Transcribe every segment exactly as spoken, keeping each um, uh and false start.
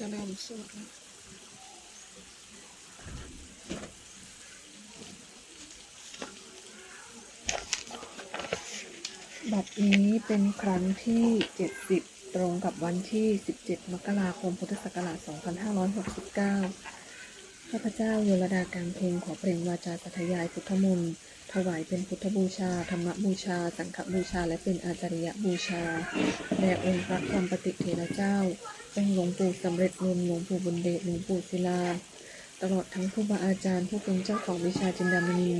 จะเริ่มสวดแล้ว บัดนี้เป็นครั้งที่ เจ็ดสิบ ตรงกับวันที่ สิบเจ็ด มกราคม พุทธศักราช สองพันห้าร้อยหกสิบเก้า ข้าพเจ้า โยลดา กางเพ็ง ขอเปล่งวาจาสาธยายพุทธมนต์ ถวายเป็นพุทธบูชา ธรรมบูชา สังฆบูชา และเป็นอาจาริยบูชา แด่องค์พระธรรมปติเถระเจ้า องค์หลวงปู่สำเร็จลุน หลวงปู่บุญเดช หลวงปู่ศิลา ตลอดทั้งครูบาอาจารย์ผู้เป็นเจ้าของวิชาจินดามณี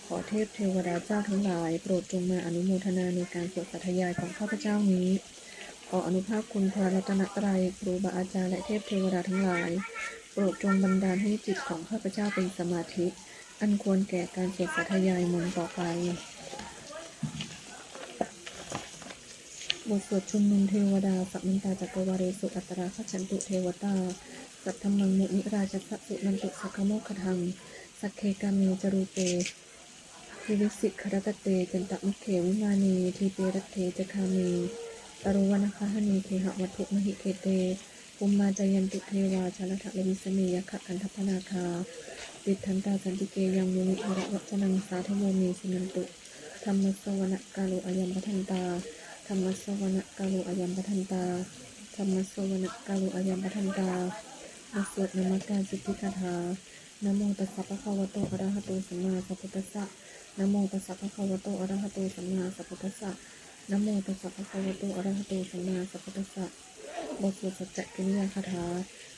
ขอเทพเทวดาเจ้าทั้งหลาย โปรดจงมาอนุโมทนาในการสวดสาธยายของข้าพเจ้านี้ ขออนุภาพคุณพระรัตนตรัย ครูบาอาจารย์ และเทพเทวดาทั้งหลาย โปรดจงบันดาลให้จิตของข้าพเจ้าเป็นสมาธิ อันควรแก่การสวดสาธยายมนต์ต่อไป บทสวดชุมนุมเทวดา Samantā cakkavāḷesu atrāgacchantu devatā, saddhammaṃ munirājassa suṇantu saggamokkhadaṃ. Sagge kāme ca rūpe girisikharataṭe cantalikkhe vimāne, dīpe raṭṭhe ca gāme taruvanagahane gehavatthumhi khette, bhummā cāyantu devā jalathalavisame yakkhagandhabbanāgā, tiṭṭhantā santike yaṃ munivaravacanaṃ sādhavo me suṇantu. Dhammassavanakālo ayambhadantā. Dhammassavanakālo ayambhadantā. Dhammassavanakālo ayambhadantā. บทสวดนมการสิทธิคาถา Namo tassa bhagavato arahato sammāsambuddhassa. Namo tassa bhagavato arahato sammāsambuddhassa. Namo tassa bhagavato arahato sammāsambuddhassa. บทสวดสัจจกิริยาคาถา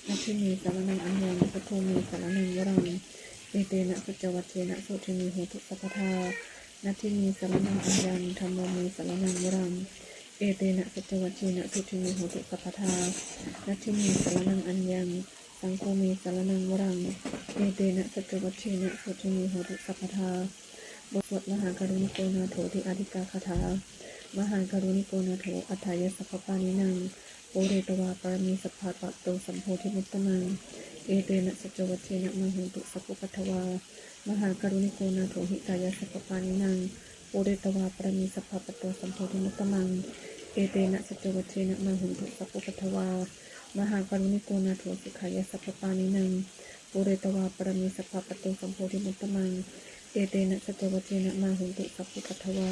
Natthi me saraṇaṃ aññaṃ, buddho me saraṇaṃ varaṃ, etena saccavajjena sotthi me hotu sabbadā. Natthi me saraṇaṃ aññaṃ, dhammo me saraṇaṃ varaṃ, etena saccavajjena sotthi me hotu sabbadā. Natthi me saraṇaṃ aññaṃ, saṅgho me saraṇaṃ varaṃ, etena saccavajjena sotthi me hotu sabbadā. บทสวดมหาการุณิโกนาโถติอาทิกาคาถา Mahākāruṇiko nātho atthāya sabbapāṇinaṃ, pūretvā pāramī sabbā patto sambodhimuttamaṃ, etena saccavajjena mā hontu sabbupaddavā. Mahākāruṇiko nātho hitāya sabbapāṇinaṃ, pūretvā pāramī sabbā patto sambodhimuttamaṃ, etena saccavajjena mā hontu sabbupaddavā. Mahākāruṇiko nātho sukhāya sabbapāṇinaṃ, pūretvā pāramī sabbā patto sambodhimuttamaṃ, etena saccavajjena mā hontu sabbupaddavā.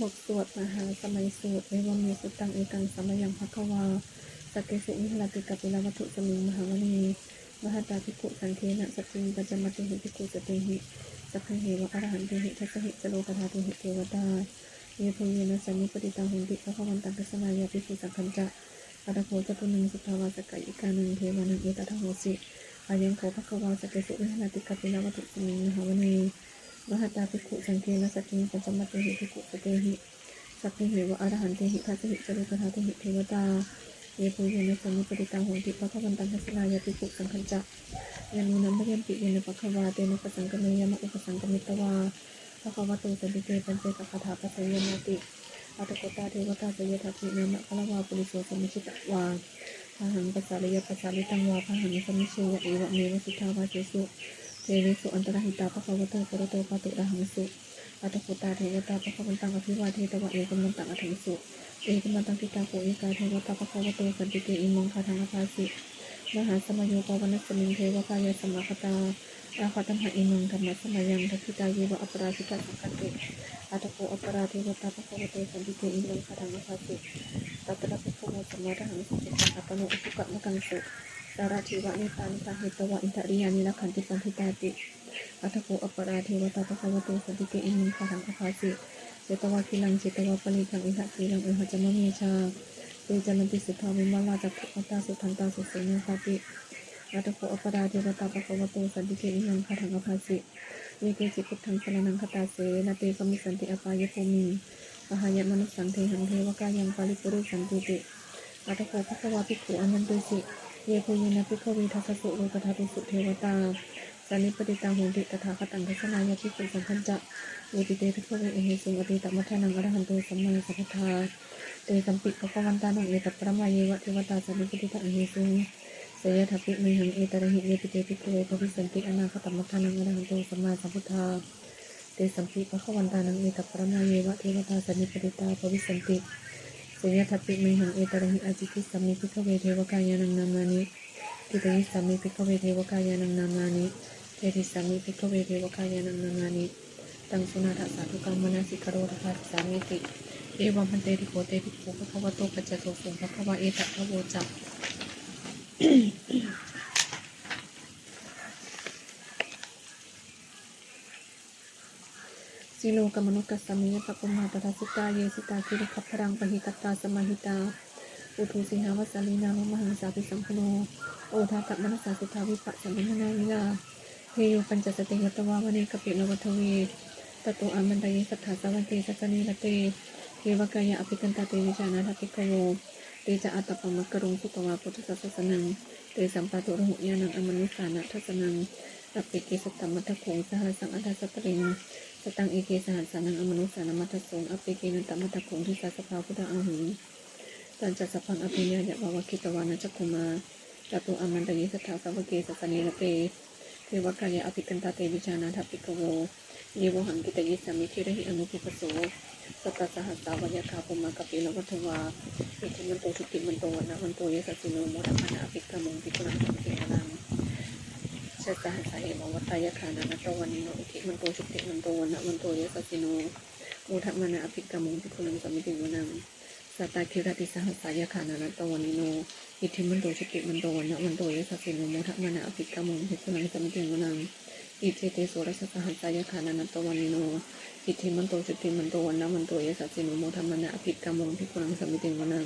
บทสวดมหาสมัยสูตร Evaṃ me sutaṃ. Ekaṃ samayaṃ bhagavā sakkesu viharati kapilavatthusmiṃ mahāvane mahatā bhikkhusaṅghena saddhiṃ pañcamattehi bhikkhusatehi sabbeheva arahantehi. Dasahi ca lokadhātūhi devatā yebhuyyena sannipatitā honti bhagavantaṃ dassanāya bhikkhusaṅghañca. Atha kho catunnaṃ suddhāvāsakāyikānaṃ devānaṃ etadahosi: Ayaṃ kho bhagavā sakkesu viharati kapilavatthusmiṃ mahāvane mahatā bhikkhusaṅghena saddhiṃ pañcamattehi bhikkhusatehi sabbeheva arahantehi. Dasahi ca lokadhātūhi devatā yebhuyyena sannipatitā honti bhagavantaṃ dassanāya bhikkhusaṅghañca. Yannūna mayampi yena bhagavā tenupasaṅkameyyāma, upasaṅkamitvā bhagavato santike paccekagāthā bhāseyyāmāti. Atha kho tā devatā seyyathāpi nāma balavā puriso sammiñjitaṃ vā bāhaṃ pasāreyya, pasāritaṃ vā bāhaṃ sammiñjeyya, evameva suddhāvāsesu devesu antarahitā bhagavato purato pāturahaṃsu. Atha kho tā devatā bhagavantaṃ abhivādetvā ekamantaṃ aṭṭhaṃsu. Ekamantaṃ ṭhitā kho ekā devatā bhagavato santike imaṃ gāthaṃ abhāsi: Mahāsamayo pavanasmiṃ devakāyā samāgatā, āgatamha imaṃ dhammasamayaṃ dakkhitāyeva aparājitasaṅghanti. Atha kho aparā devatā bhagavato santike imaṃ gāthaṃ abhāsi: Tatra bhikkhavo samādahaṃsu, cittaṃ attano ujukamakaṃsu, sārathīva nettāni gahetvā, indriyāni rakkhanti paṇḍitāti. Atha kho aparā devatā bhagavato santike imaṃ gāthaṃ abhāsi: Chetvā khīlaṃ chetvā palighaṃ, indakhīlaṃ ohaccamanejā, te caranti suddhā vimalā, cakkhumatā sudantā susunāgāti. Atha kho aparā devatā bhagavato santike imaṃ gāthaṃ abhāsi: Ye keci buddhaṃ saraṇaṃ gatāse, na te gamissanti apāyabhūmiṃ, pahāya mānusaṃ dehaṃ, devakāyaṃ paripūressantīti. Atha kho bhagavā bhikkhū āmantesi: Yebhuyyena bhikkhave dasasu lokadhātūsu devatā sannipatitā honti tathāgataṃ dassanāya bhikkhusaṅghañca, yepi te bhikkhave ahesuṃ atītamaddhānaṃ arahanto sammāsambuddhā, tesampi bhagavantānaṃ etaparamāyeva devatā sannipatitā ahesuṃ, seyyathāpi mayhaṃ etarahi. Yepi te bhikkhave bhavissanti anāgatamaddhānaṃ arahanto sammāsambuddhā, tesampi bhagavantānaṃ etaparamāyeva devatā sannipatitā bhavissanti, Seyyathāpi mayhaṃ etarahi ācikkhissāmi bhikkhave devakāyānaṃ nāmāni. Kittayissāmi bhikkhave devakāyānaṃ nāmāni. Desissāmi bhikkhave devakāyānaṃ nāmāni. Taṃ suṇātha sādhukaṃ manasikarotha bhāsissāmīti. Evaṃ bhanteti kho te bhikkhū bhagavato paccassosuṃ. Bhagavā etadavoca. Silokamanukassāmi, yattha bhummā tadassitā; ye sitā girigabbharaṃ, pahitattā samāhitā. Puthū sīhāva sallīnā, lomahaṃsābhisambhuno; odātamanasā suddhā, vippasannamanāvilā. Bhiyyo pañcasate ñatvā, vane kāpilavatthave; tato āmantayi satthā, sāvake sāsane rate. Devakāyā abhikkantā, te vijānātha bhikkhavo. Te ca ātappamakaruṃ, sutvā buddhassa sāsanaṃ; tesaṃ pāturahu ñāṇaṃ, amanussāna dassanaṃ. Appeke satamaddakkhuṃ, sahassaṃ atha sattariṃ; sataṃ eke sahassānaṃ, amanussānamaddasuṃ; appekenantamaddakkhuṃ, disā sabbā phuṭā ahuṃ. Tañca sabbaṃ abhiññāya, vavakkhitvāna cakkhumā; tato āmantayi satthā, sāvake sāsane rate. Devakāyā abhikkantā, te vijānātha bhikkhavo; ye vohaṃ kittayissāmi, girāhi anupubbaso. Sattasahassā va yakkhā, bhummā kāpilavatthavā; iddhimanto jutimanto, vaṇṇavanto yasassino; modamānā abhikkāmuṃ, bhikkhūnaṃ samitiṃ vanaṃ. Chasahassā hemavatā, yakkhā nānattavaṇṇino; iddhimanto jutimanto, vaṇṇavanto yasassino; modamānā abhikkāmuṃ, bhikkhūnaṃ samitiṃ vanaṃ. Sātāgirā tisahassā, yakkhā nānattavaṇṇino; iddhimanto jutimanto, vaṇṇavanto yasassino; modamānā abhikkāmuṃ, bhikkhūnaṃ samitiṃ vanaṃ. Iccete soḷasasahassā, yakkhā nānattavaṇṇino; iddhimanto jutimanto, vaṇṇavanto yasassino; modamānā abhikkāmuṃ, bhikkhūnaṃ samitiṃ vanaṃ.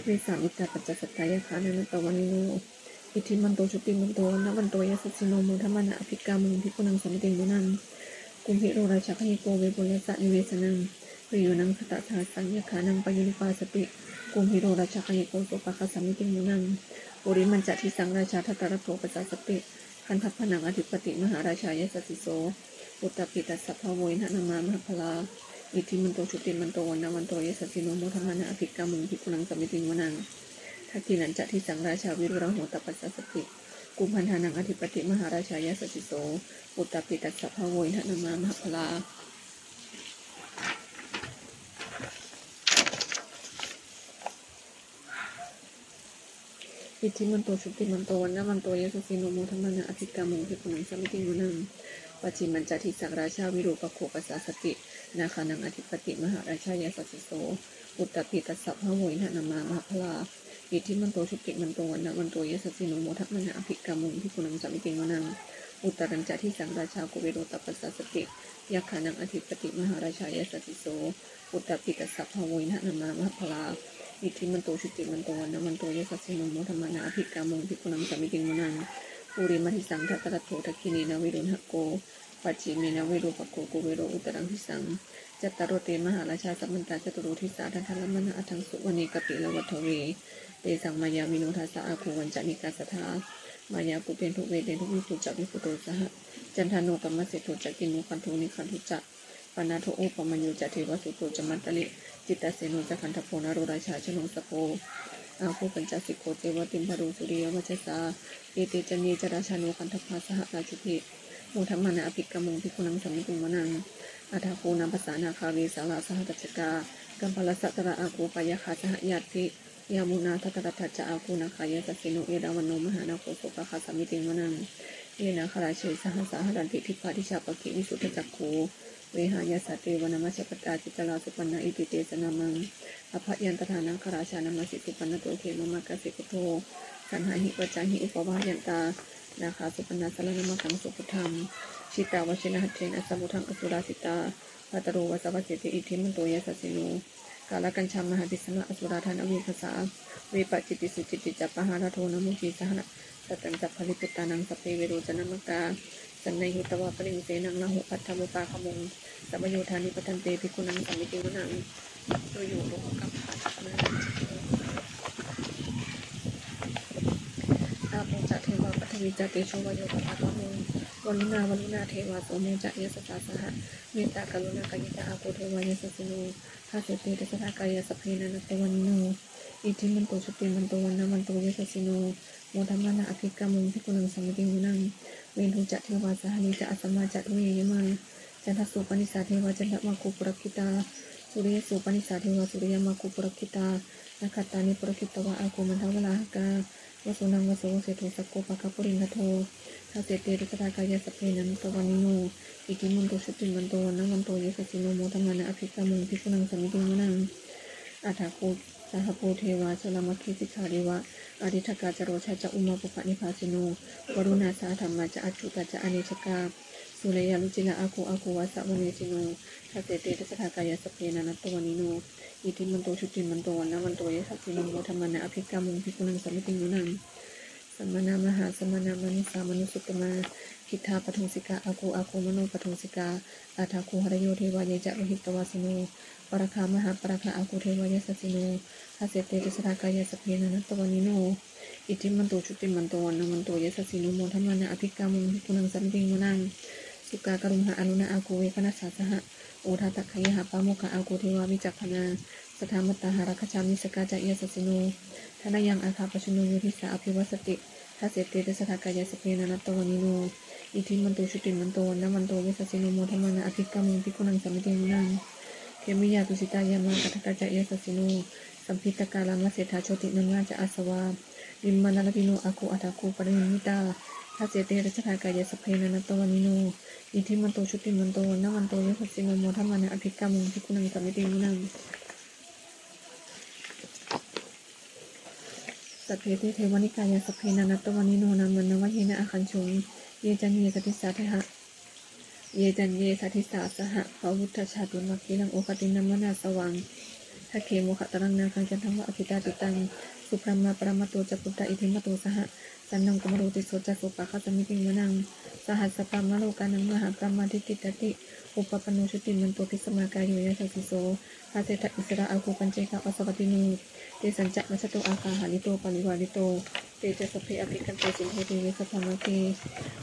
Vessāmittā pañcasatā, yakkhā nānattavaṇṇino; iddhimanto jutimanto, vaṇṇavanto yasassino; modamānā abhikkāmuṃ, bhikkhūnaṃ samitiṃ vanaṃ. Kumbhīro rājagahiko, vepullassa nivesanaṃ; bhiyyo naṃ satasahassaṃ, yakkhānaṃ payirupāsati; kumbhīro rājagahiko, sopāga samitiṃ vanaṃ. Purimañca disaṃ rājā, dhataraṭṭho pasāsati; gandhabbānaṃ ādhipati, mahārājā yasassi so. Puttāpi tassa bahavo, indanāmā mahabbalā; iddhimanto jutimanto, vaṇṇavanto yasassino; modamānā abhikkāmuṃ, bhikkhūnaṃ samitiṃ vanaṃ. Dakkhiṇañca disaṃ rājā, virūḷho tappasāsati; kumbhaṇḍānaṃ ādhipati, mahārājā yasassi so. Puttāpi tassa bahavo, indanāmā mahabbalā; iddhimanto jutimanto, vaṇṇavanto yasassino; modamānā abhikkāmuṃ, bhikkhūnaṃ samitiṃ vanaṃ. Pacchimañca disaṃ rājā, virūpakkho pasāsati; nāgānaṃ ādhipati, mahārājā yasassi so. Puttāpi tassa bahavo, indanāmā mahabbalā; iddhimanto jutimanto, vaṇṇavanto yasassino; modamānā abhikkāmuṃ, bhikkhūnaṃ samitiṃ vanaṃ. Uttarañca disaṃ rājā, kuvero tappasāsati; yakkhānaṃ ādhipati, mahārājā yasassi so. Puttāpi tassa bahavo, indanāmā mahabbalā; iddhimanto jutimanto, vaṇṇavanto yasassino; modamānā abhikkāmuṃ, bhikkhūnaṃ samitiṃ vanaṃ. Purimadisaṃ dhataraṭṭho, dakkhiṇena virūḷhako; pacchimena virūpakkho, kuvero uttaraṃ disaṃ. Cattāro te mahārājā, samantā caturo disā; daddallamānā aṭṭhaṃsu, vane kāpilavatthave. Tesaṃ māyāvino dāsā, āgū vañcanikā saṭhā; māyā kuṭeṇḍu veṭeṇḍu, viṭū ca viṭuṭo saha; candano kāmaseṭṭho ca, kinnughaṇḍu nighaṇḍu ca; panādo opamañño ca, devasūto ca mātali; cittaseno ca gandhabbo, naḷo rājā janosabho; āgū pañcasikho ceva, timbarū suriyavacchasā. Ete caññe ca rājāno, gandhabbā saha rājubhi; modamānā abhikkāmuṃ, bhikkhūnaṃ samitiṃ vanaṃ. Athāgū nābhasā nāgā, vesālā saha tacchakā; kambalassatarā āgū, pāyāgā saha ñātibhi; yāmunā dhataraṭṭhā ca, āgū nāgā yasassino; erāvaṇo mahānāgo, sopāga samitiṃ vanaṃ. Ye nāgarāje sahasā haranti, dibbā dijā pakkhi visuddhacakkhū; vehāyasā te vanamajjhapattā, citrā supaṇṇā iti tesa nāmaṃ. Abhayantadā nāgarājānamāsi, supaṇṇato khemamakāsi buddho; saṇhāhi pācāhi upavhayantā, nāgā supaṇṇā saraṇamakaṃsu buddhaṃ. Jitā vajirahatthena, samuddaṃ asurā sitā; bhātaro vāsavassete, iddhimanto yasassino; kālakañjā mahābhismā, asurā dānaveghasā; vepacitti sucitti ca, pahārādo namucī saha; satañca baliputtānaṃ, sabbe verocanāmakā; sannayhitvā baliṃ senaṃ, rāhubhaddamupāgamuṃ; samayodāni bhaddante, bhikkhūnaṃ samitiṃ vanaṃ. Yo yo lokuttarā purushokāmi, āpo ca devā paṭhavī ca, tejo vāyo pāpāgamuṃ; varuṇā vāruṇā devā, somo ca yasasā saha; mettākaruṇākāyikā, āgū devā yasassino; dasete dasadhā kāyā, sabbe nānattavaṇṇino; iddhimanto jutimanto, vaṇṇavanto yasassino; modamānā abhikkāmuṃ, bhikkhūnaṃ samitiṃ vanaṃ. Veṇḍū ca devā sahalī ca, asamā ca duve yamā; candassūpanisā devā, candamāgū purakkhitā; Sūriyassūpanisā devā sūriyamāgū purakkhitā, nakkhattāni purakkhitvā āgū mandavalāhakā. Vasūnaṃ vāsavo seṭṭho sakkopāga purindado, dasete dasadhā kāyā sabbe nānattavaṇṇino. Iddhimanto jutimanto vaṇṇavanto yasassino, modamānā abhikkāmuṃ bhikkhūnaṃ samitiṃ vanaṃ. Athāgū sahabhū devā jalamaggisikhāriva, ariṭṭhakā ca rojā ca ummāpupphanibhāsino. Varuṇā sahadhammā ca accutā ca anejakā, sūleyyarucirā āgū āgū vāsavanesino. Dasete dasadhā kāyā sabbe nānattavaṇṇino. Iddhimanto jutimanto vaṇṇavanto yasassino, modamānā abhikkāmuṃ bhikkhūnaṃ samitiṃ vanaṃ. Samānā mahāsamānā mānusā mānusuttamā, khiḍḍāpadosikā āgū āgū manopadosikā. Athāgū harayo devā ye ca lohitavāsino, pāragā mahāpāragā āgū devā yasassino. Dasete dasadhā kāyā sabbe nānattavaṇṇino. Iddhimanto jutimanto vaṇṇavanto yasassino, modamānā abhikkāmuṃ bhikkhūnaṃ samitiṃ vanaṃ. Sukkā karumhā aruṇā āgū veghanasā saha, odātagayhā pāmokkhā āgū devā vicakkhaṇā. Sadāmattā hāragajā missakā ca yasassino, thanayaṃ āgā pajjunno yo disā abhivassati. Dasete dasadhā kāyā sabbe nānattavaṇṇino. Iddhimanto jutimanto vaṇṇavanto yasassino, modamānā abhikkāmuṃ bhikkhūnaṃ samitiṃ vanaṃ. Khemiyā tusitā yāmā kaṭṭhakā ca yasassino, lambītakā lāmaseṭṭhā jotināmā ca āsavā, nimmānaratino āgū athāgū paranimmitā. Dasete dasadhā kāyā sabbe nānattavaṇṇino. Iddhimanto jutimanto vaṇṇavanto yasassino, modamānā abhikkāmuṃ bhikkhūnaṃ samitiṃ vanaṃ. Sabbe te devanikāyā sabbe nānattavaṇṇino, nāmanvayena āgañchuṃ ye caññe sadisā saha, ye caññe sadisā saha pavutthajātimakkhīlaṃ oghatiṇṇamanāsavaṃ. Dakkhemoghataraṃ nāgaṃ candaṃva asitātitaṃ, subrahmā paramatto ca puttā iddhimato saha, sanaṅkumāro tisso ca sopāga samitiṃ vanaṃ. Sahassabrahmalokānaṃ mahābrahmābhitiṭṭhati, upapanno jutimanto bhismākāyo yasassi so. Dasettha issarā āgū paccekavasavattino, tesañca majjhato āgā hārito parivārito. Te ca sabbe abhikkante sinde deve sabrahmake,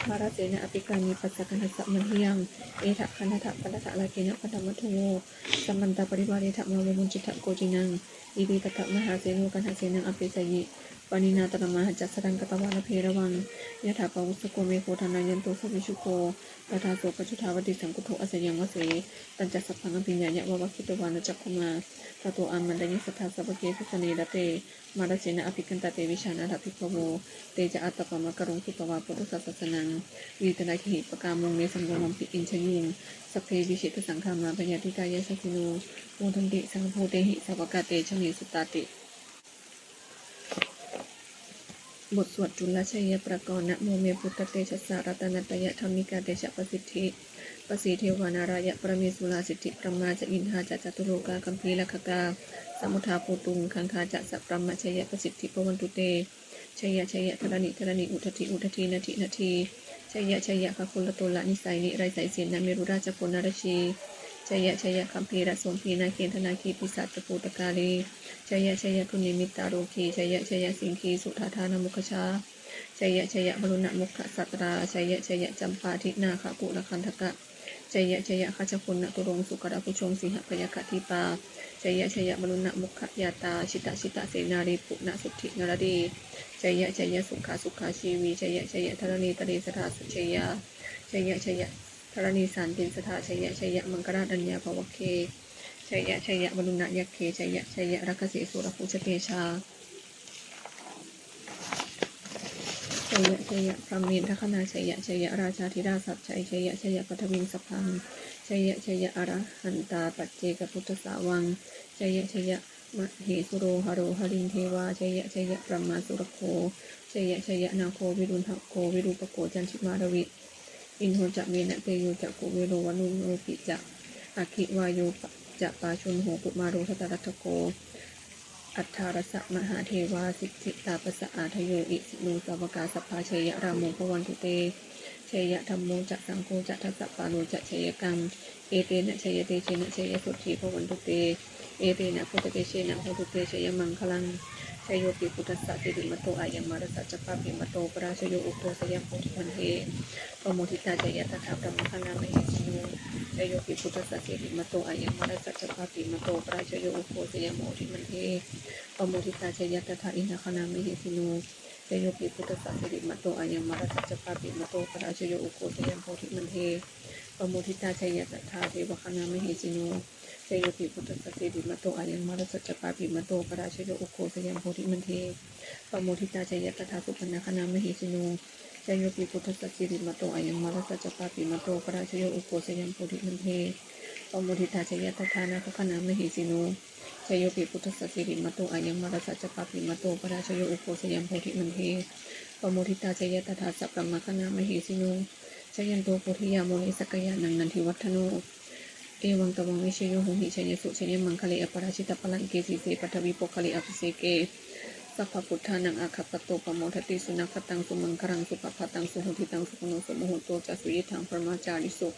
mārasenā abhikkāmi passa kaṇhassa mandiyaṃ. Etha gaṇhatha bandhatha rāgena bandhamatthu vo, samantā parivāretha mā vo muñcittha koci naṃ. Iti tattha mahāseno kaṇhasenaṃ apesayi, pāṇinā talamāhacca saraṃ katvāna bheravaṃ. Yathā pāvussako megho thanayanto savijjuko, tadā so paccudāvatti saṅkuddho asayaṃvase. Tañca sabbaṃ abhiññāya vavakkhitvāna cakkhumā, tato āmantayi satthā sāvake sāsane rate. Mārasenā abhikkantā te vijānātha bhikkhavo, te ca ātappamakaruṃ sutvā buddhassa sāsanaṃ. Vītarāgehi pakkāmuṃ nesaṃ lomampi iñjayuṃ. Sabbe vijitasaṅgāmā bhayātītā yasassino, modanti saha bhūtehi sāvakā te janesutāti. บทสวดจุลชัยปกรณ์ Namo me buddhatejasā ratanattayadhammikā tejapasiddhi pasīdevā nārāyaparamesurā siddhibrahmā ca indā ca catulokā gambhīrakkhakā samuddā bhūtuṃ gaṅgā ca sabrahmajayapasiddhi bhavantu te. Jaya jaya dharaṇi dharaṇī udadhi udadhī nadi nadī, jaya jaya gaganalatanalanisai niraisai sennamorārajabala narajī, jaya jaya gambhīrasombhī nāgendanāgī pisācabhūtakālī, jaya jaya dunnimittarogī, jaya jaya siṅgīsudādānamukhajā, jaya jaya varuṇamukhasātrā, jaya jaya campādināgakulagandhaka, jaya jaya gajjagonnaturaṅga sukarabhujaṅga sīhabyagghadīpā, jaya jaya varuṇamukhayātrā jita jita sennārī puna suddhi naradī, jaya jaya sukhā sukhā jīvī, jaya jaya dharaṇītale sadā sujayā, jaya jaya dharaṇī santin sadā, jaya jaya maṅkararaññā bhavagge, jaya jaya varuṇayakkhe, jaya jaya rakkhase surabhujatejā, jaya jaya brahmendagaṇā, jaya jaya rājādhirāja sājjai, jaya jaya paṭhaviṃ sabbaṃ, jaya jaya arahantā paccekabuddhasāvaṃ, jaya jaya mahesuro haro harindevā, jaya jaya brahmā surakkho, jaya jaya nāgo viruḷhako virūpakkho candimā ravi, indo ca venateyyo ca kuvero varuṇopi ca, aggi vāyo ca pājuṇho kumāro dhataraṭṭhako, aṭṭhārasa mahādevā siddhitāpasa-ādayo, isino sāvakā sabbā jaya rāmo bhavantu te, jaya dhammo ca saṅgho ca dasapālo ca jayakaṃ, etena jayatejena jayasotthī bhavantu te, etena buddhatejena hotu te jayamaṅgalaṃ. Jayopi buddhassa sirīmato ayaṃ, mārassa ca pāpimato parājayo, ugghosayaṃ bodhimaṇḍe pamoditā, jaya tadā brahmagaṇā mahesino. Jayopi buddhassa sirīmato ayaṃ, mārassa ca pāpimato parājayo, ugghosayaṃ bodhimaṇḍe pamoditā, jaya tadā indagaṇā mahesino. Jayopi buddhassa sirīmato ayaṃ, mārassa ca pāpimato parājayo, ugghosayaṃ bodhimaṇḍe Pamoditā ca yattha devagaṇā mahesino, jayopi buddhassa sirīmato ayaṃ mārassa ca pāpimato parājayo, ugghosayaṃ bodhimaṇḍe. Pamoditā ca yattha supaṇṇagaṇā mahesino, jayopi buddhassa sirīmato ayaṃ mārassa ca pāpimato parājayo, ugghosayaṃ bodhimaṇḍe. Pamoditā ca yattha nāgagaṇā mahesino, jayopi buddhassa sirīmato ayaṃ mārassa ca pāpimato parājayo, ugghosayaṃ bodhimaṇḍe. Pamoditā ca yattha sabrahmagaṇā mahesino, jayanto bodhiyā mūle sakyānaṃ nandivaḍḍhano. Evaṃ tvaṃ vijayo hohi jayassu jayamaṅgale, aparājitapallaṅke sīse paṭhavipokkhare abhiseke sabbabuddhānaṃ aggappatto pamodati. Sunakkhattaṃ sumaṅgalaṃ supabhātaṃ suhuṭṭhitaṃ, sukhaṇo sumuhutto ca suyiṭṭhaṃ brahmacārisu.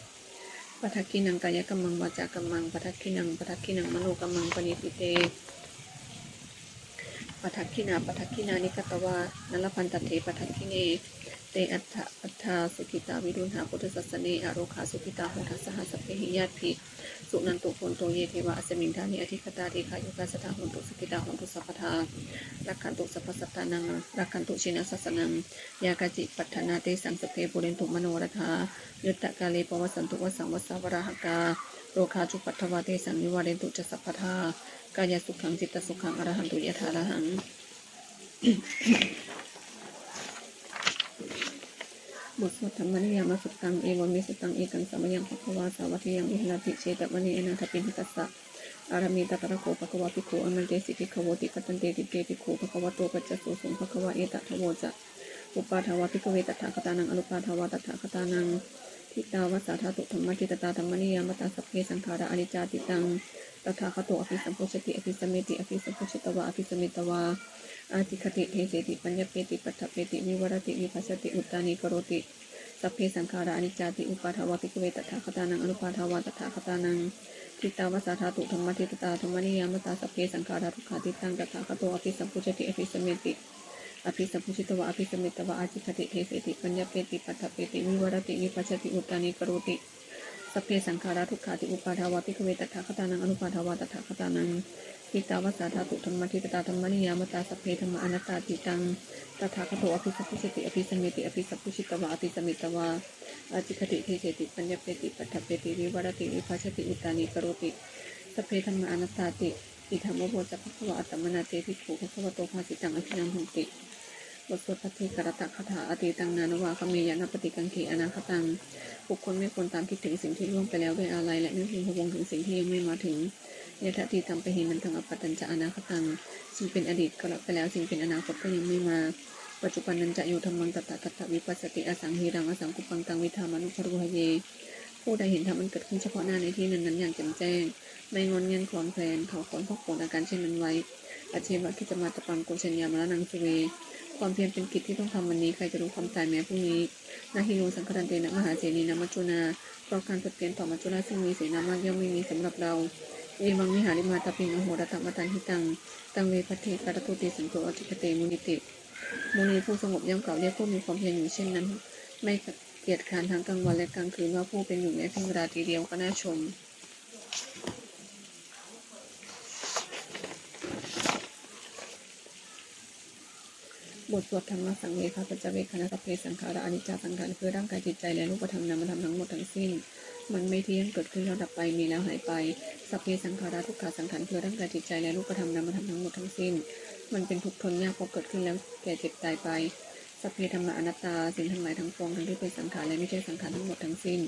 Padakkhiṇaṃ kāyakammaṃ vācākammaṃ padakkhiṇaṃ, padakkhiṇaṃ manokammaṃ paṇidhī te padakkhiṇā, padakkhiṇāni katvāna labhantatthe padakkhiṇe. Te atthaladdhā sukhitā viruḷhā buddhasāsane, arogā sukhitā hotha saha sabbehi ñātibhi. Suṇantu bhonto ye devā asmiṃ ṭhāne adhigatā, dīghāyukā sadā hontu sukhitā hontu sabbadā. Rakkhantu sabbasattānaṃ rakkhantu jinasāsanaṃ, yā kāci patthanā tesaṃ sabbe pūrentu manorathā. Yuttakāle pavassantu vassaṃ vassā valāhakā, rogā cupaddavā tesaṃ nivārentu ca sabbadā. Kāyasukhaṃ cittasukhaṃ arahantu yathārahaṃ. บทสวด Dhammaniyāmasuttaṃ. Evaṃ me sutaṃ. Ekaṃ samayaṃ bhagavā sāvatthiyaṃ viharati jetavane anāthapiṇḍikassa ārāme. Tatra kho bhagavā bhikkhū āmantesi bhikkhavoti. Bhadanteti te bhikkhū bhagavato paccassosuṃ. Bhagavā etadavoca: Uppādā vā bhikkhave tathāgatānaṃ anuppādā vā tathāgatānaṃ, ṭhitāva sā dhātu dhammaṭṭhitatā dhammaniyāmatā, sabbe saṅkhārā aniccāti. Taṃ tathāgato abhisambujjhati abhisameti, abhisambujjhitvā abhisametvā ācikkhati deseti paññapeti paṭṭhapeti vivarati vibhajati uttānīkaroti, sabbe saṅkhārā aniccāti. Uppādā vā bhikkhave tathāgatānaṃ anuppādā vā tathāgatānaṃ, ṭhitāva sā dhātu dhammaṭṭhitatā dhammaniyāmatā, sabbe saṅkhārā dukkhāti. Taṃ tathāgato abhisambujjhati abhisameti, abhisambujjhitvā abhisametvā ācikkhati deseti paññapeti paṭṭhapeti vivarati vibhajati uttānīkaroti, sabbe saṅkhārā dukkhāti. Uppādā vā bhikkhave tathāgatānaṃ anuppādā vā tathāgatānaṃ, ṭhitāva sā dhātu dhammaṭṭhitatā dhammaniyāmatā, sabbe dhammā anattāti. Taṃ tathāgato abhisambujjhati abhisameti, abhisambujjhitvā abhisametvā ācikkhati deseti paññapeti paṭṭhapeti vivarati vibhajati uttānīkaroti, sabbe dhammā anattāti. Idamavoca bhagavā. Attamanā te bhikkhū bhagavato bhāsitaṃ abhinandunti. บทสวดภัทเทกรัตตคาถา Atītaṃ nānvāgameyya nappaṭikaṅkhe anāgataṃ. บุคคลไม่ควรตามคิดถึงสิ่งที่ล่วงไปแล้วด้วยอาลัย และไม่พึงพะวงถึงสิ่งที่ยังไม่มาถึง Yadatītaṃ pahimantaṃ appattañca anāgataṃ. สิ่งเป็นอดีตก็ละไปแล้ว สิ่งเป็นอนาคตก็ยังไม่มา Paccuppannañca yo dhammaṃ tattha tattha vipassati, asaṃhīraṃ asaṅkuppaṃ taṃ viddhā manubrūhaye. ผู้ใดเห็นธรรมอันเกิดขึ้นเฉพาะหน้าในที่นั้นๆ อย่างแจ่มแจ้ง ไม่ง่อนแง่นคลอนแคลน เขาควรพอกพูนอาการเช่นนั้นไว้ Ajjeva kiccamātappaṃ ko jaññā maraṇaṃ suve. ความเพียรเป็นกิจที่ต้องทำวันนี้ ใครจะรู้ความตายแม้พรุ่งนี้ Na hi no saṅgarantena mahāsenena maccunā. เพราะการผัดเพี้ยนต่อมัจจุราชซึ่งมีเสนามากย่อมไม่มีสำหรับเรา Evaṃ vihārimātāpiṃ ahorattamatanditaṃ, taṃ ve bhaddekarattoti santo ācikkhate munīti. มุนีผู้สงบย่อมกล่าวเรียกผู้มีความเพียรอยู่เช่นนั้น ไม่เกียจคร้านทั้งกลางวันและกลางคืน ว่าผู้เป็นอยู่แม้เพียงราตรีเดียวก็น่าชม บทสวด Dhammasaṃvedha paccavekkhaṇa. Sabbe saṅkhārā aniccā. สังขารคือร่างกายจิตใจและรูปธรรมนามธรรมทั้งหมดทั้งสิ้น มันไม่เที่ยง เกิดขึ้นแล้วดับไป มีแล้วหายไป Sabbe saṅkhārā dukkhā. สังขารคือร่างกายจิตใจและรูปธรรมนามธรรมทั้งหมดทั้งสิ้น มันเป็นทุกข์ทนยาก เพราะเกิดขึ้นแล้วแก่เจ็บตายไป Sabbe dhammā anattā. สิ่งทั้งหลายทั้งปวง ทั้งที่เป็นสังขารและไม่ใช่สังขารทั้งหมดทั้งสิ้น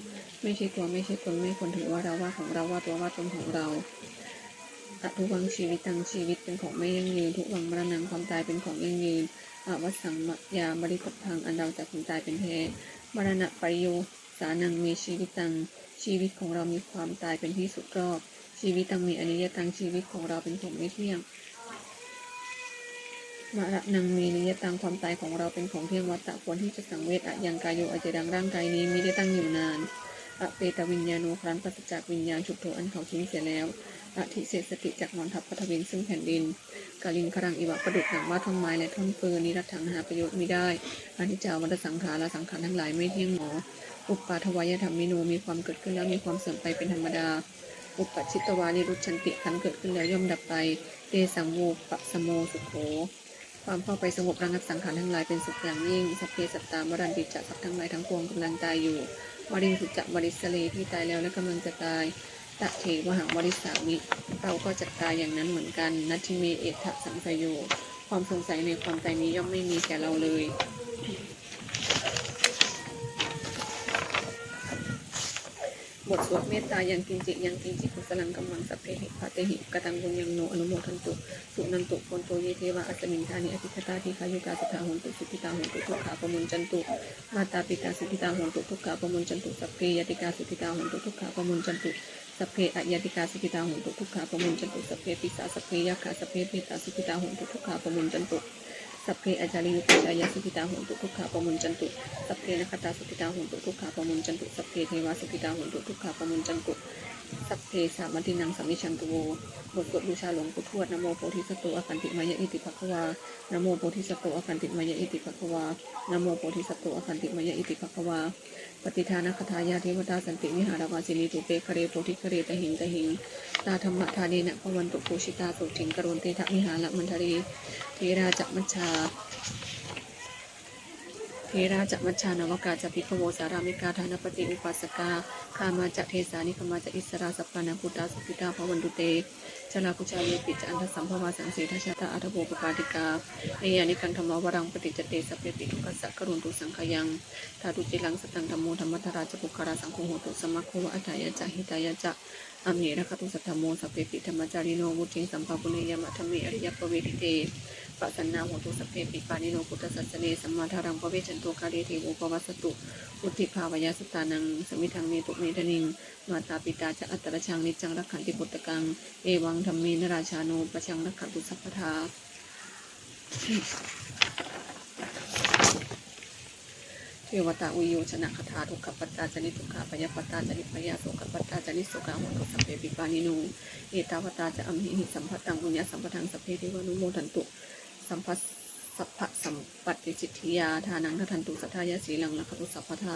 ไม่ใช่ตัว ไม่ใช่ตน ไม่ควรถือว่าเรา ว่าของเรา ว่าตัว ว่าตนของเรา Adhuvaṃ jīvitaṃ. ชีวิตเป็นของไม่ยั่งยืน Dhuvaṃ maraṇaṃ. ความตายเป็นของยั่งยืน Avassaṃ mayā maritabbaṃ. อันเราจะพึงตายเป็นแท้ Maraṇapariyosānaṃ me jīvitaṃ. ชีวิตของเรามีความตายเป็นที่สุดรอบ Jīvitaṃ me aniyataṃ. ชีวิตของเราเป็นของไม่เที่ยง Maraṇaṃ me niyataṃ. ความตายของเราเป็นของเที่ยง Vata. ควรที่จะสังเวช Ayaṃ kāyo. อันนี้ร่างกายนี้ มิได้ตั้งอยู่นาน Apetaviññāṇo. ครั้นปราศจากวิญญาณ Chuḍḍho. อันเขาทิ้งเสียแล้ว Adhisessati. จักนอนทับ Paṭhaviṃ. ซึ่งแผ่นดิน Kaliṅgaraṃ iva. ประดุจดังว่าท่อนไม้และท่อนฟืน Niratthaṃ. หาประโยชน์มิได้ Aniccā vata saṅkhārā. สังขารทั้งหลายไม่เที่ยงหนอ Uppādavayadhammino. มีความเกิดขึ้นแล้วมีความเสื่อมไปเป็นธรรมดา Uppajjitvā nirujjhanti. ครั้นเกิดขึ้นแล้วย่อมดับไป Tesaṃ vūpasamo sukho. ความเข้าไปสงบระงับสังขารทั้งหลายเป็นสุขอย่างยิ่ง Sabbe sattā maranti ca. สัตว์ทั้งหลายทั้งปวงกำลังตายอยู่ mariṃsu ca marissare ที่ตายแล้วและกำลังจะตาย tathevāhaṃ marissāmi เราก็จะตายอย่างนั้นเหมือนกัน natthi me ettha saṃsayo ความสงสัยในความตายนี้ย่อมไม่มีแก่เราเลย บทสวดเมตตา yaṅkiñci yaṅkiñci kusalaṃ kammaṃ sabbehi bhātehi kataṃ puññaṃ no anumodantu suṇantu bhonto ye devā asmiṃ ṭhāne adhigatā dīghāyukā sadā hontu sukhitā hontu dukkhā pamuñcantu mātāpitā sukhitā hontu dukkhā pamuñcantu sabbe ñātikā sukhitā hontu dukkhā pamuñcantu sabbe aññātikā sukhitā hontu dukkhā pamuñcantu sabbe pisā sabbe yakkhā sabbe petā sukhitā hontu dukkhā pamuñcantu sabbe ācariyupajjhāyā sukhitā hontu dukkhā pamuñcantu sabbe nakkhattā sukhitā hontu dukkhā pamuñcantu sabbe devā sukhitā hontu dukkhā pamuñcantu sabbe sampattīnaṃ samijjhantu vo บทสวดบูชาหลวงปู่ทวด namo bodhisatto āgantimāya iti bhagavā namo bodhisatto āgantimāya iti bhagavā namo bodhisatto āgantimāya iti bhagavā pattidānagāthā yā devatā santi vihāravāsinī thūpe ghare bodhighare tahiṃ tahiṃ tā dhammadānena bhavantu pūjitā sotthiṃ karontedha vihāramaṇḍale therā ca majjhā therā ca majjhā navakā ca bhikkhavo sārāmikā dānapatī upāsakā gāmā ca desā nigamā ca issarā sappāṇabhūtā sukhitā bhavantu te jalābujā yepi ca aṇḍasambhavā saṃsedajātā athavopapātikā niyyānikaṃ dhammavaraṃ paṭicca te sabbepi dukkhassa karontu saṅkhayaṃ. Ṭhātu ciraṃ sataṃ dhammo dhammaddharā ca puggalā saṅgho hotu samaggo va atthāya ca hitāya ca amhe rakkhatu saddhammo sabbepi dhammacārino vuḍḍhiṃ sampāpuṇeyyāma dhamme ariyappavedite pasannā hontu sabbepi pāṇino buddhasāsane sammā dhāraṃ pavecchanto kāle devo pavassatu vuḍḍhibhāvāya sattānaṃ samiddhaṃ netu medaniṃ mātā pitā ca atrajaṃ niccaṃ rakkhanti puttakaṃ evaṃ dhammena rājāno pajaṃ rakkhantu sabbadā. Devatāuyyojanagāthā dukkhappattā ca niddukkhā bhayappattā ca nibbhayā sokappattā ca nissokā hontu sabbepi pāṇino. Ettāvatā ca amhehi sambhataṃ puññasampadaṃ sabbe devānumodantu sabba sabbasampattisiddhiyā. Dānaṃ dadantu saddhāya sīlaṃ rakkhantu sabbadā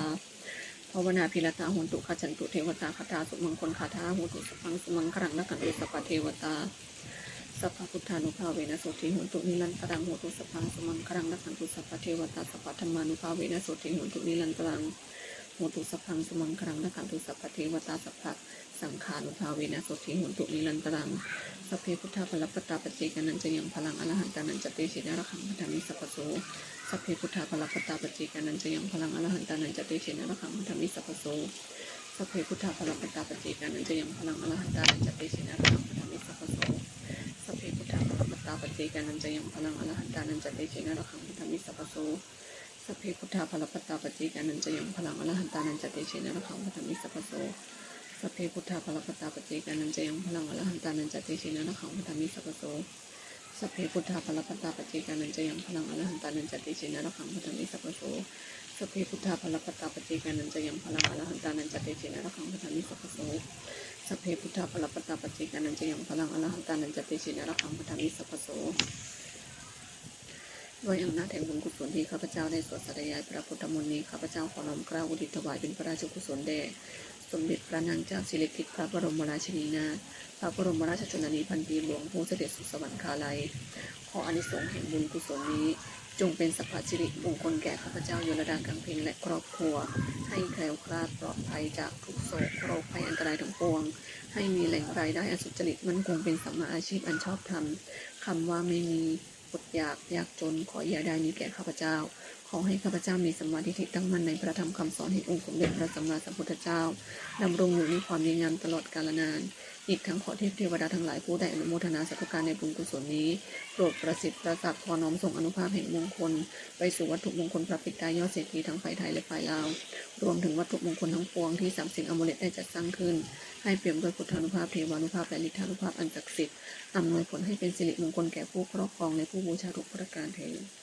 bhāvanābhiratā hontu gacchantu devatāgatā sumaṅgalagāthā hotu sabbaṃ sumaṅgalaṃ rakkhantu sabbadevatā sabbabuddhānubhāvena sotthī hontu nirantaraṃ hotu sabbaṃ sumaṅgalaṃ rakkhantu sabbadevatā sabbadhammānubhāvena sotthī hontu nirantaraṃ hotu sabbaṃ sumaṅgalaṃ rakkhantu sabbadevatā sabbasaṅghānubhāvena sotthī hontu nirantaraṃ. Sabbe buddhā balappattā paccekānañca yaṃ balaṃ arahantānañca tejena rakkhaṃ bandhāmi sabbaso. Sabbe buddhā balappattā paccekānañca yaṃ balaṃ arahantānañca tejena rakkhaṃ bandhāmi sabbaso. Sabbe buddhā balappattā paccekānañca yaṃ balaṃ arahantānañca tejena rakkhaṃ bandhāmi sabbaso. Sabbe buddhā balappattā paccekānañca yaṃ balaṃ arahantānañca tejena rakkhaṃ bandhāmi sabbaso. Sabbe buddhā balappattā paccekānañca yaṃ balaṃ arahantānañca tejena rakkhaṃ bandhāmi sabbaso. Sabbe buddhā balappattā paccekānañca yaṃ balaṃ arahantānañca tejena rakkhaṃ bandhāmi sabbaso. Sabbe buddhā balappattā paccekānañca yaṃ balaṃ arahantānañca tejena rakkhaṃ bandhāmi sabbaso. Sabbe buddhā balappattā paccekānañca yaṃ balaṃ arahantānañca tejena rakkhaṃ bandhāmi sabbaso. Sabbe buddhā balappattā paccekānañca yaṃ balaṃ arahantānañca tejena rakkhaṃ bandhāmi sabbaso. ด้วยอำนาจแห่งบุญกุศลที่ข้าพเจ้าได้สวดสาธยายพระพุทธมนต์นี้ ข้าพเจ้าขอน้อมเกล้าอุทิศถวายเป็นพระราชกุศลแด่ สมเด็จพระนางเจ้าสิริกิติ์พระบรมราชินีนาถ พระบรมราชชนนีพันปีหลวงผู้เสด็จสู่สวรรคาลัย ขออานิสงส์แห่งบุญกุศลนี้ จงเป็นสัพพสิริมงคลแก่ข้าพเจ้า ยลดา กังเพ็ญ และครอบครัว ให้แคล้วคลาดปลอดภัยจากทุกข์โศกโรคภัยอันตรายทั้งปวง ให้มีแหล่งรายได้อันสุจริตมั่นคงเป็นสัมมาอาชีพอันชอบธรรม คำว่าไม่มี อดอยาก ยากจน ขออย่าได้มีแก่ข้าพเจ้า ขอให้ข้าพเจ้ามีสัมมาทิฏฐิตั้งมั่นในพระธรรมคำสอนแห่งองค์สมเด็จพระสัมมาสัมพุทธเจ้า ดำรงอยู่ในความดีงามตลอดกาลนาน อีกทั้งขอเทพเทวดาทั้งหลายผู้ได้อนุโมทนาสาธุการในบุญกุศลนี้ โปรดประสิทธิ์ประสาทพรน้อมส่งอานุภาพแห่งมงคล ไปสู่วัตถุมงคลพระปิดตายอดเศรษฐีทั้งฝ่ายไทยและฝ่ายลาว รวมถึงวัตถุมงคลทั้งปวงที่สามสิงห์อมูเลตได้จัดสร้างขึ้น ให้เปี่ยมด้วยพุทธานุภาพ เทวานุภาพ และฤทธานุภาพอันศักดิ์สิทธิ์ อำนวยผลให้เป็นสิริมงคลแก่ผู้ครอบครองและผู้บูชาทุกประการเทอญ